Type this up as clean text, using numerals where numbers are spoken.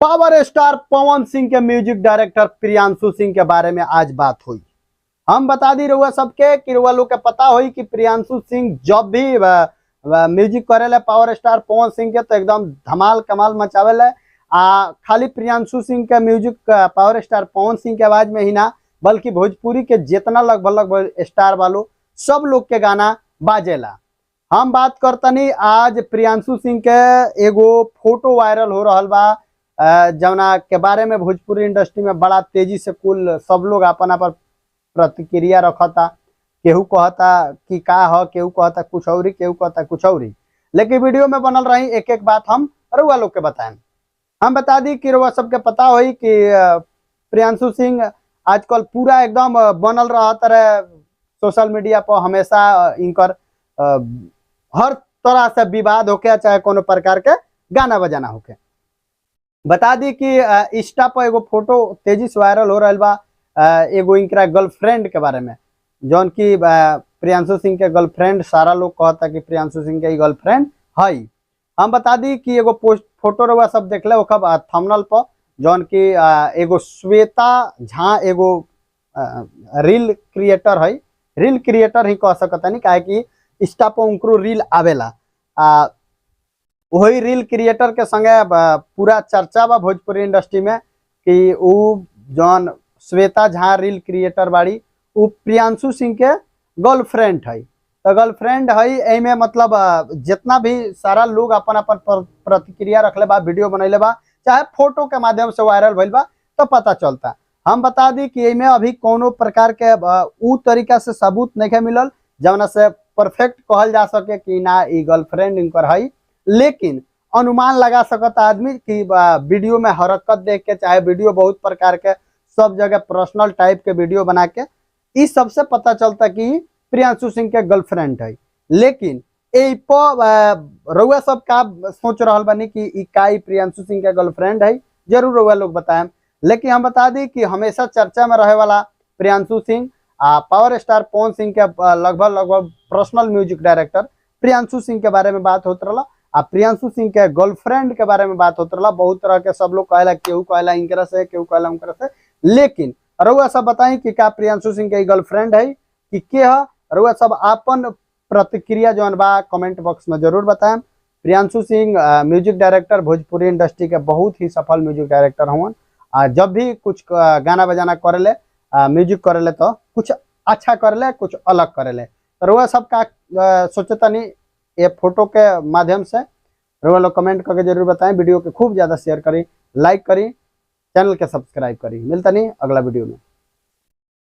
Power star Pawan Singh के music director Priyanshu Singh के बारे में आज बात हुई। हम बता दी रउआ सबके कि रउआ लोग के पता होई कि प्रियांशु सिंह जब भी म्यूजिक करेले पावर स्टार पवन सिंह के तो एकदम धमाल कमाल मचावेले। आ खाली प्रियांशु सिंह के music power star Pawan Singh के आवाज में ही ना बल्कि भोजपुरी के जितना लगभग लगभग स्टार वालों सब लोग के गाना बाजेला। हम बात करतनी आज प्रियांशु सिंह के एगो फोटो वायरल हो रहा बा जवना के बारे में भोजपुरी इंडस्ट्री में बड़ा तेजी से कुल सब लोग अपन अपन प्रतिक्रिया रखता। केहू कहता कि का ह, केहू कहता कुछ औरी, केहू कहता कुछ औरी। लेकिन वीडियो में बनल रही, एक एक बात हम रउआ लोग के बताएं। हम बता दी कि रउआ सबके पता होई कि प्रियांशु सिंह आजकल पूरा एकदम बनल रहत रहे सोशल मीडिया पर। हमेशा इनकर हर तरह से विवाद होके चाहे कोनो प्रकार के गाना बजाना होके। बता दी कि इंस्टा पर एगो फोटो तेजी से वायरल हो रहा बा एगो इनकरा गर्लफ्रेंड के बारे में, जौन की प्रियांशु सिंह के गर्लफ्रेंड सारा लोग कहता कि प्रियांशु सिंह के गर्लफ्रेंड है। हम बता दी कि एगो पोस्ट फोटो रउआ सब देखले ओकर थंबनेल पर, जौन की एगो श्वेता झा एगो रील क्रिएटर है, रील क्रिएटर ही कह सकतनी काहे कि इंस्टा पर उनकरो रील आवेला। वही रील क्रिएटर के संगे पूरा चर्चा बा भोजपुरी इंडस्ट्री में कि उ जौन श्वेता झा रील क्रिएटर बाड़ी उ प्रियांशु सिंह के गर्लफ्रेंड है। तो गर्लफ्रेंड है एमे मतलब जितना भी सारा लोग अपन अपन प्रतिक्रिया रखले बा, वीडियो बनैले बा, चाहे फोटो के माध्यम से वायरल भइल बा तो पता चलता। हम बता दी कि एमे अभी कोनो प्रकार के उ तरीका से सबूत नहीं मिलल जवना से परफेक्ट कहल जा सके कि ना ई गर्लफ्रेंड इनकर है, लेकिन अनुमान लगा सकता आदमी कि वीडियो में हरकत देख के, चाहे वीडियो बहुत प्रकार के सब जगह पर्सनल टाइप के वीडियो बना के इस सबसे पता चलता कि प्रियांशु सिंह के गर्लफ्रेंड है। लेकिन ए पर रउआ सब का सोच रहा बानी कि ई का ई प्रियांशु सिंह के गर्लफ्रेंड है, जरूर रउआ लोग बताएं। लेकिन हम बता दी कि हमेशा चर्चा में रहे वाला प्रियांशु सिंह आ पावर स्टार पवन सिंह के लगभग लगभग personal music director Priyanshu Singh के बारे में बात होत रहा आ प्रियांशु सिंह के गर्लफ्रेंड के बारे में बात होत रहा। बहुत तरह के सब लोग कहला, केहू कहला इनकरा से, केहू कहला उनकरा से। लेकिन रउआ सब बताई कि का प्रियांशु सिंह के गर्लफ्रेंड है कि के है। रउआ सब अपन प्रतिक्रिया जौन बा कमेंट बॉक्स में जरूर बताएं। Priyanshu Singh music director Bhojpuri industry के बहुत ही सफल म्यूजिक डायरेक्टर हवन। आ जब भी कुछ गाना बजाना करेले, म्यूजिक करेले तो कुछ अच्छा करेले, कुछ अलग करेले। तो रउआ सब का सोचतनी ये फोटो के माध्यम से रउआ लोग कमेंट करके जरूर बताएं। वीडियो के खूब ज़्यादा शेयर करी, लाइक करी, चैनल के सब्सक्राइब करी। मिलता नहीं अगला वीडियो में।